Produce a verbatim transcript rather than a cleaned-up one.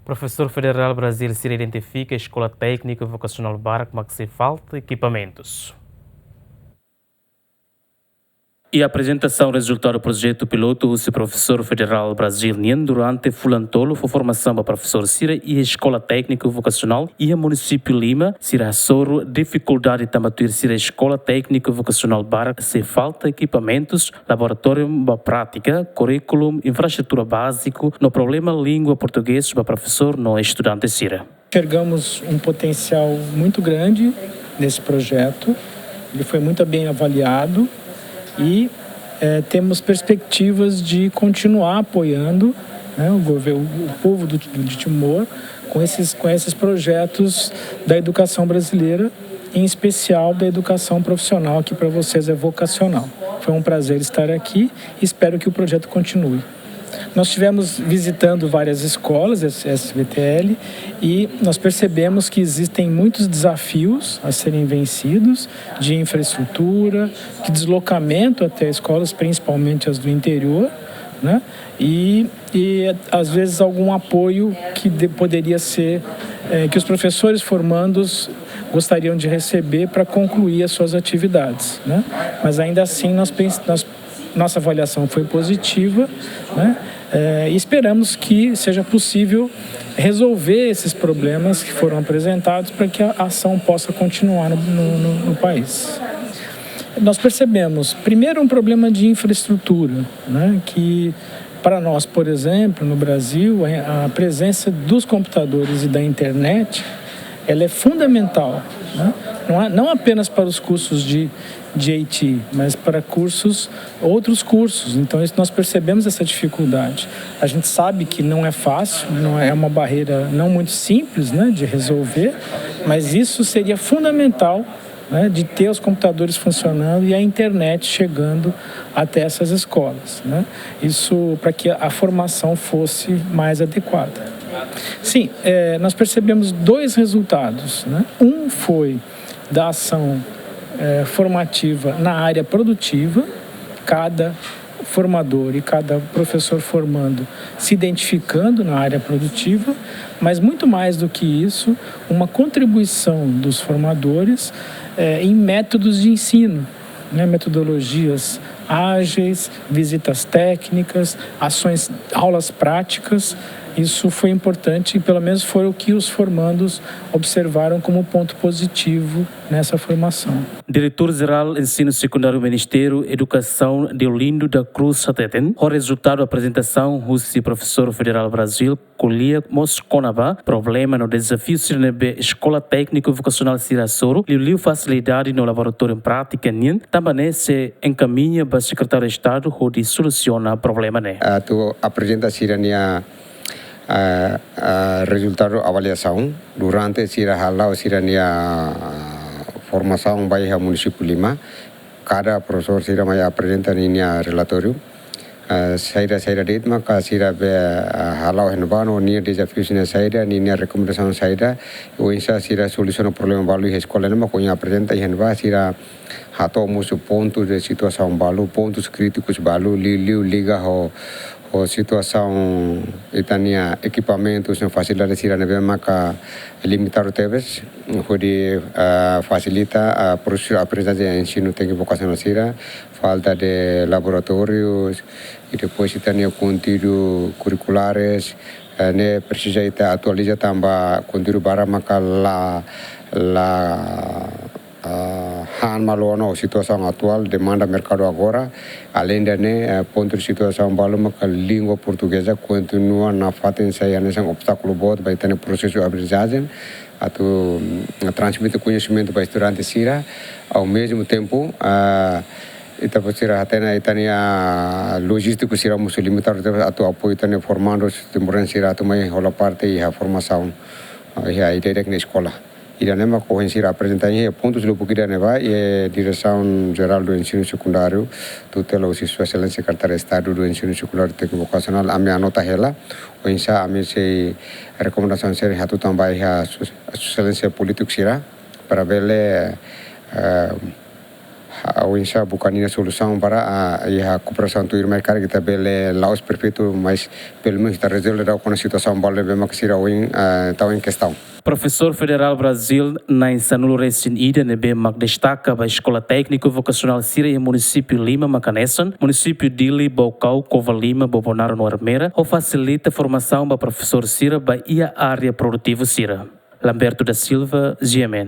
Profesór federál Brazíl sira identifika eskola tékniku vokasionál barak mak sei falta ekipamentus. Iha aprezentasaun rezultadu projetu pilotu husi profesór federál Brazíl nian durante fulan tolu fó formasaun ba profesór sira iha eskola tékniku vokasionál iha munisípiu Lima, sira hasoru difikuldade tanba tuir sira eskola tékniku vokasionál barak sei falta ekipamentus, laboratóriu ba prátika, kurríkulu, infraestrutura báziku, no problema língua portugés ba profesór no estudante sira. Enxergamos um potencial muito grande nesse projeto, ele foi muito bem avaliado e, eh, temos perspectivas de continuar apoiando, né, o governo, o povo do, de Timor com esses, com esses projetos da educação brasileira, em especial da educação profissional, que para vocês é vocacional. Foi um prazer estar aqui e espero que o projeto continue. Nós tivemos visitando várias escolas, esse S V T L, e nós percebemos que existem muitos desafios a serem vencidos, de infraestrutura, de deslocamento até escolas, principalmente as do interior, né? E, e às vezes algum apoio que de-, poderia ser, eh, que os professores formandos gostariam de receber para concluir as suas atividades, né? Mas ainda assim, nós pens-, nós, nossa avaliação foi positiva, né? Eh, e esperamos que seja possível resolver esses problemas que foram apresentados para que a ação possa continuar no, no, no, no país. Nós percebemos, primeiro, um problema de infraestrutura, né, que para nós, por exemplo, no Brasil, a, a presença dos computadores e da internet, ela é fundamental, né? Não é, não apenas para os cursos de, de I T, mas para cursos, outros cursos. Então, isso, nós percebemos essa dificuldade. A gente sabe que não é fácil, não é, é uma barreira não muito simples, né, de resolver, mas isso seria fundamental, né, de ter os computadores funcionando e a internet chegando até essas escolas, né? Isso para que a formação fosse mais adequada. Sim, eh, nós percebemos dois resultados, né? Um foi da ação, eh, formativa na área produtiva, cada formador e cada professor formando se identificando na área produtiva, mas muito mais do que isso, uma contribuição dos formadores, eh, em métodos de ensino, né, metodologias ágeis, visitas técnicas, ações, aulas práticas. Isso foi importante e, pelo menos, foi o que os formandos observaram como ponto positivo nessa formação. Diretór Jerál Ensinu Sekundáriu Ministériu Edukasaun, Deolindo da Cruz, hateten, ho rezultadu aprezentasaun husi profesór federál Brazíl, ko'alia mós kona-ba problema no dezafiu sira ne'ebé eskola tékniku vokasionál sira hasoru, liuliu fasilidade no laboratóriu prátika nian, tanba ne'e sei enkamiña ba Sekretáriu Estadu hodi solusiona problema ne'e. Atu aprezenta sira-nia, ah, ah, rezultadu avaliasaun durante sira hala'o sira-nia, ah, formasaun ba iha munisípiu Lima. Kada profesór sira mai aprezenta ninia relatóriu, ah, saida, saida de'it maka sira be, ah, hala'o iha ne'ebá no nia dezafiu sira saida, ninia rekomendasaun saida, oinsá sira solusiona problema balu iha eskola ne'e maka ohin aprezenta iha ne'ebá, sira hato'o mós pontu de situasaun balu, pontus krítikus balu, liuliu liga ho, ho situasaun ita-nia ekipamentus no fasilidade sira ne'ebé maka limitadu tebes, hodi, ah, fasilita, ah, prosesu aprendizajen ensinu tékniku vokasionál sira, falta de laboratórius, i depois ita-nia konteúdu kurrikulares, eh, ne'e presiza ita atualiza tanba konteúdu barak maka la, la, ah, han malu ona ho situasaun atuál, demanda merkadu agora. Aleinde ne'e, eh, pontu de situasaun balu maka língua portugeza kontinua nafatin sai hanesan obstákulu boot ba ita-nia prosesu aprendizajen, atu, mm, transmite koñesimentu ba estudante sira. Ao mesmo tempo, ah, ita-boot sira hatene ita-nia lojístiku sira mós limitadu, atu apoiu ita-nia formandu timorense sira atu mai hola parte iha formasaun, ah, iha ida-idak nia eskola. Ida-ne'e mak ohin sira aprezenta iha pontus lubuk ida-ne'ebá, i Diresaun Jerál do Ensinu Sekundáriu, tutela husi Sua Exelénsia Sekretáriu Estadu do Ensinu Sekundáriu Tékniku Vokasionál, ami anota hela, oinsá ami sei rekomendasaun sira hatutan ba iha Su-, Sua Exelénsia polítiku sira, para bele, eh, Oinsá buka ninia solusaun para, ah, iha kooperasaun tuirmai karik ita bele la'ós perfeitu, mas pelumenus ita rezolve daudaun situasaun balu ne'ebé mak sira ohin, ah, tau em questão. Profesór Federál Brazíl na'in sanulu resin ida ne'ebé mak destaka ba Eskola Tékniku Vokasionál sira iha munisípiu lima mak hanesan munisípiu Dili, Baucau, Covalima, Bobonaro no Ermera, hodi fasilita formasaun ba profesór sira ba iha área produtivu sira. Lamberto da Silva, G M N.